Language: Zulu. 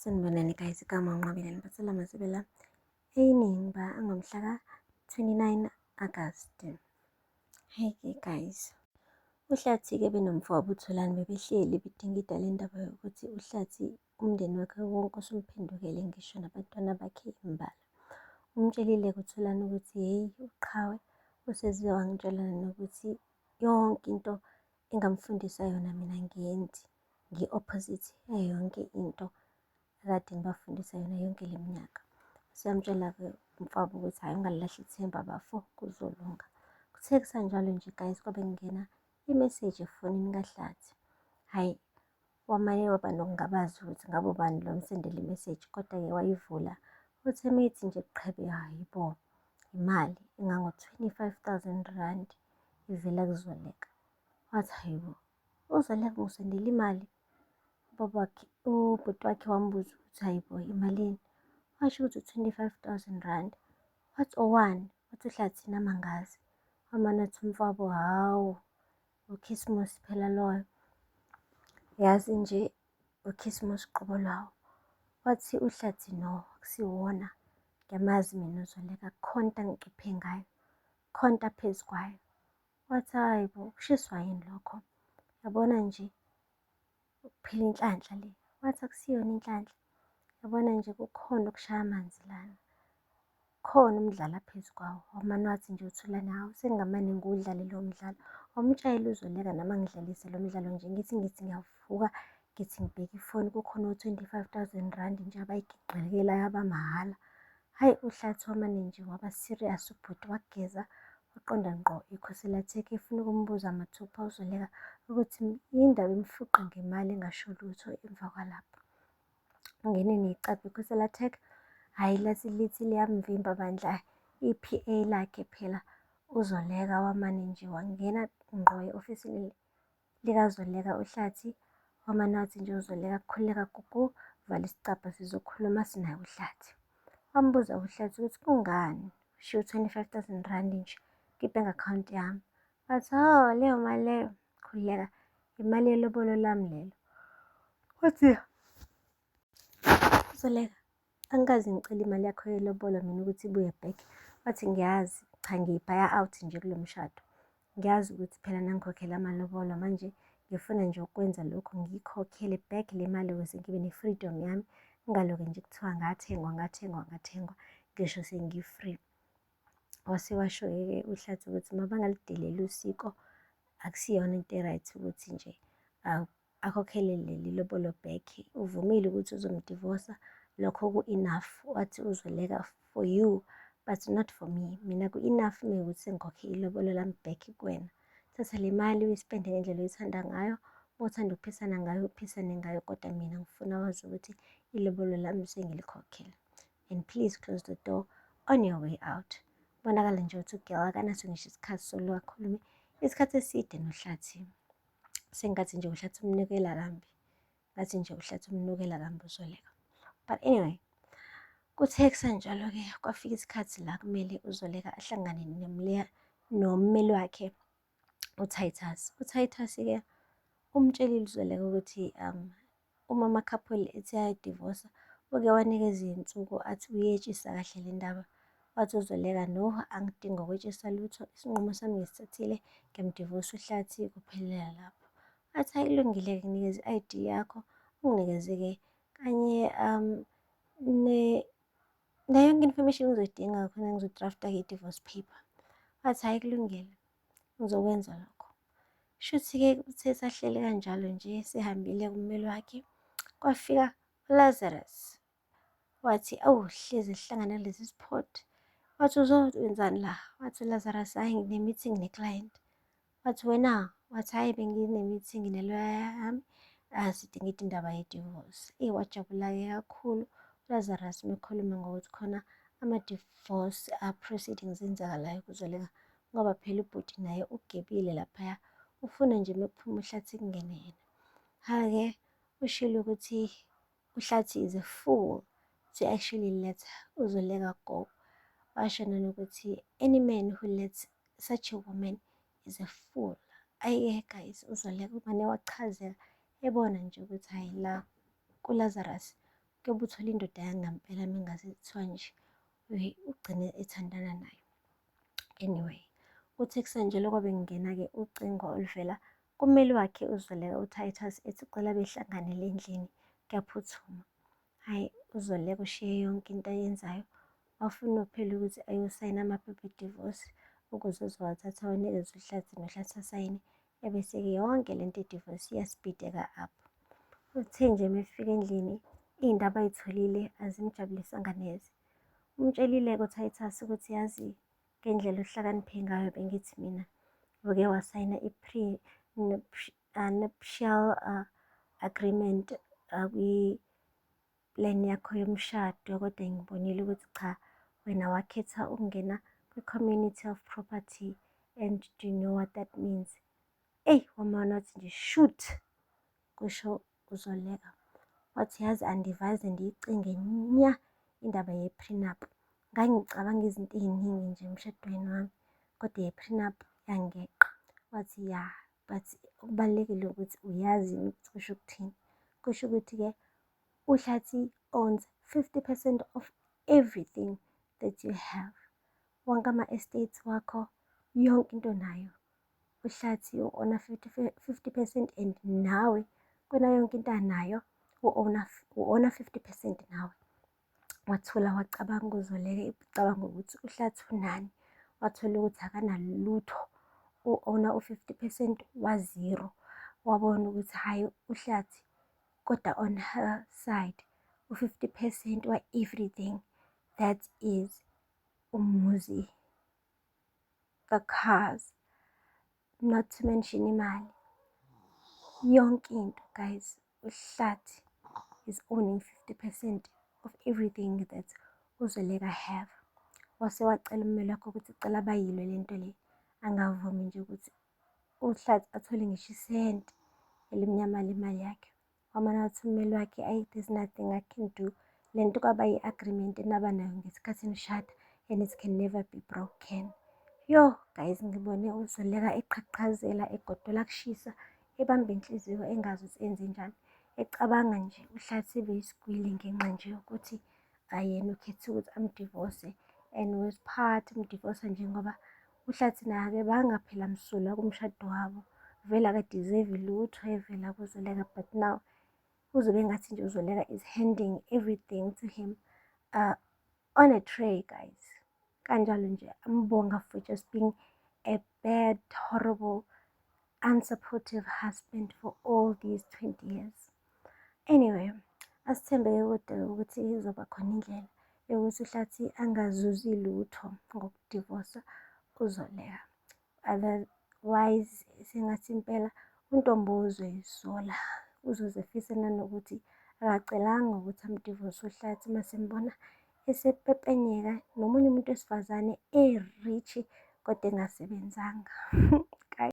Sanibonani guys, igama uNqobile niphathela amasebela eyiningi ba angomhla ka-29 August. Hey-ke guys, uHlathi-ke benomfowabo uThulani bebehleli bedingida le ndaba yokuthi uHlathi umndeni wakhe wonke usumphendukele ngisho nabantwana bakhe imbala. Umtshelile-ke uThulani ukuthi hheyi uqhawe useze wangitshela nokuthi yonke into engamfundisa yona mina angiyenzi, ngi-opposite yayo yonke into akade ngibafundisa yona yonke le minyaka. Useyamtshela-ke umfowabo ukuthi hhayi ungalilahli ithemba bafo kuzolunga. Kuthe kusanjalo nje guys kwabe kungena imeseji efonini kaHlathi. Hhayi wamane waba nokungabaza ukuthi ngabe ubani lo omsendele imeseji kodwa-ke wayivula. Uthe meyithi nje qhebe hhayi bo, imali engango-R25 000 ivela kuZoleka. Wathi hhayi bo, uZoleka ungisendela imali? Ubabakhe, ubhuti wakhe wambuza ukuthi hhayi bo imalini? Washo ukuthi u-R25 000. Wathi owani? Wathi uHlathi nami angazi. Wamane wathi umfowabo hawu, ukhisimusi phela loyo. Yazi nje ukhisimusi qobo lwawo. Wathi uHlathi no, akusiwona. Ngiyamazi mina uZoleka, kukhona into angicuphe ngayo, kukhona into aphezu kwayo. Wathi hhayi bo, kushiswa yini lokho? Yabona nje ukuphila inhlanhla le. Wathi akusiyona inhlanhla. Yabona nje kukhona okushaya amanzi lana. Khona umdlalo aphezu kwawo. Wamane wathi nje uThulani hawu sengingamane ngiwudlale lowo mdlalo. Wamtshela uZoleka nami angidlalise lo mdlalo nje ngithi ngiyavuka ngithi ngibheke ifoni kukhona o-R25 000 nje abayigingqikelayo abamahhala. Hhayi uHlathi wamane nje waba serious ubhuti wageza waqonda ngqo ekhosela efuna ukumbuza mathupha uZoleka ukuthi yini ndaba emfuqa ngemali engasho lutho emva kwalapho. Ungene necabha ekhosela Tech, hhayi lathi lithi liyamvimba bandla i-P_A lakhe phela uZoleka wamane nje wangena ngqo e-ofisini likaZoleka uHlathi. Wamane wathi nje uZoleka khululeka Gugu, vala isicabha sizokhuluma sinaye uHlathi. Wambuza uHlathi ukuthi kungani ushiye u-R25 000 nje kwi-bank account yami. Wathi oh leyo mali leyo, khululeka imali yelobolo lami lelo. Wathi Zoleka, angikaze ngicele imali yakho yelobolo mina ukuthi ibuye back. Wathi ngiyazi, cha ngiyibhaya out nje kulo mshado. Ngiyazi ukuthi phela nangikhokhela amalobolo manje ngifuna nje ukwenza lokhu ngiyikhokhele back le mali ukuze ngibe ne-freedom yami. Ngingaloke nje kuthiwa ngathengwa, ngathengwa, ngathengwa ngisho sengi-free. Wase washo-ke uHlathi ukuthi mabangalideleli usiko, akusiyona into e-right ukuthi nje akhokhele leli lobolo back. Uvumile ukuthi uzomdivosa, lokho ku-enough. Wathi uZoleka for you but not for me. Mina ku-enough mewukuthi sengikhokhe ilobolo lami back kuwena. Thatha le mali uyispende ngendlela oyithanda ngayo, uma uthanda ukuphisana ngayo uphisane ngayo, kodwa mina ngifuna wazi ukuthi ilobolo lami sengilikhokhele. And please close the door on your way out. Kubonakala nje ukuthi u-girl akanaso ngisho isikhathi sokuloku akhulume isikhathi eside noHlathi. Sengathi nje uHlathi umnukela kambi. Ngathi nje uHlathi umnukela kambi uZoleka. But anyway, kuthe kusanjalo-ke kwafika isikhathi la kumele uZoleka ahlangane nommeli wakhe uTitus. UTitus-ke umtshelile uZoleka ukuthi uma ama-couple ethi ayadivosa uke wanikeza iy'nsuku athi uyetshisa kahle le ndaba. Wathi uZoleka no, angidingi ukwetshisa lutho, isinqumo sami ngisithathile, ngiyamdivosa uHlathi kuphelela lapho. Wathi hhayi kulungile-ke nginikeze i-I_D yakho, unginikeze-ke kanye nayo yonke information engizoyidinga khona ngizo-draft-a-ke i-divorce paper. Wathi hhayi kulungile, ngizokwenza lokho. Shuthi-ke kuthe sahleli kanjalo nje sehambile kummeli wakhe, kwafika uLazarus. Wathi awu hlezi sihlangana kulesi spot. Wathi uzokwenzani la? Wathi uLazarus hhayi ngine-meeting ne-client. Wathi wena? Wathi hhayi bengine-meeting ne-lawyer yami, sidingida indaba ye-divorce. Eyi wajabula-ke kakhulu uLazarus mekhuluma ngokuthi khona ama-divorce proceedings enzakalayo kuZoleka ngoba phela ubhuti naye ugebile laphaya, ufuna nje mekuphuma uHlathi kungene yena. Hhayi-ke ushilo ukuthi uHlathi is a fool to actually let uZoleka go. Washo nanokuthi any man who lets such a woman is a fool. Ayi-ke guys, uZoleka umane wachazeka ebona nje ukuthi hhayi la kuLazarus Kuyobe uthole indoda yangampela uma ngase kuthiwa nje ugcine ethandana nayo. Anyway, kuthe kusenjalo kwabe kungena-ke ucingo oluvela kummeli wakhe uZoleka uTitus ethi ucela behlanganele endlini kuyaphuthuma. Hhayi, uZoleka ushiye yonke into ayenzayo, wafuna phela ukuthi ayosayina amaphepha edivosi ukuze ezowathatha awanikeze uHlathi noHlathi asayine, ebese-ke yonke lento yedivosi iyasipideka up. Uthe nje uma efika endlini iy'ndaba ay'tholile azimjabulisanga neze. Umtshelile-ke uTitus ukuthi yazi ngendlela ohlakaniphe ngayo bengithi mina uke wasayina i-pre-nuptial agreement kwi-plan yakho yomshado, kodwa ngibonile ukuthi cha, wena wakhetha ukungena kwi-community of property and do you know what that means? Eyi, wamane wathi nje shoot, kusho uZoleka. Wathi yazi andivaze ndiyicinge nya indaba ye-prenup. Ngangicabanga izinto ey'ningi nje emshadweni wami, kodwa ye-prenup yangeqa. Wathi ya, but okubalulekile ukuthi uyazi yini ukuthi kusho ukuthini. Kusho ukuthi-ke uHlathi owns 50% of everything that you have. Wonke ama-estates wakho, yonke into onayo. UHlathi u-owna 50% and nawe kwena yonke into anayo u-owna 50% nawe. Wathula wacabanga uZoleka ecabanga ukuthi uHlathi unani. Wathola ukuthi akanalutho, u-owna u-50% wa-zero. Wabona ukuthi hhayi uHlathi kodwa on her side u-50% wa-everything that is umuzi, the cars, not to mention imali. Yonke into guys, uHlathi is owning 50% of everything that uZoleka have. Wase wacela ummeli wakhe ukuthi cela bayilwe le nto le, angavumi nje ukuthi uHlathi athole ngisho isenti elimnyama lemali yakhe. Wamane wathi ummeli wakhe, ayi there's nothing I can do. Le nto kwaba yi-agreement enaba nayo ngesikhathi nishada and it can never be broken. Yo guys, ngibone uZoleka eqhaqhazela, egodola kushisa, ebamba inhliziyo engazi ukuthi enze njani. Ecabanga nje uHlathi ebeyisigwili ngenxa nje yokuthi yena ukhethe ukuthi amdivose and was part umdivosa nje ngoba uHlathi naye akebanga phela msulwa kumshado wabo. Vele aka-deserve lutho evela kuZoleka, but now kuzobe engathi nje uZoleka is handing everything to him on a tray guys. Kanjalo nje ambonga for just being a bad, horrible, unsupportive husband for all these 20 years. Anyway, asithembeke kodwa ukuthi izoba khona indlela yokuthi uHlathi angazuzi lutho ngokudivosa uZoleka. Otherwise sengathi impela uNtombo uzoyisola, uzoze efise nanokuthi akacelanga ukuthi amdivose uHlathi mase embona esepepenyeka nomunye umuntu wesifazane e-rich kodwa engasebenzanga.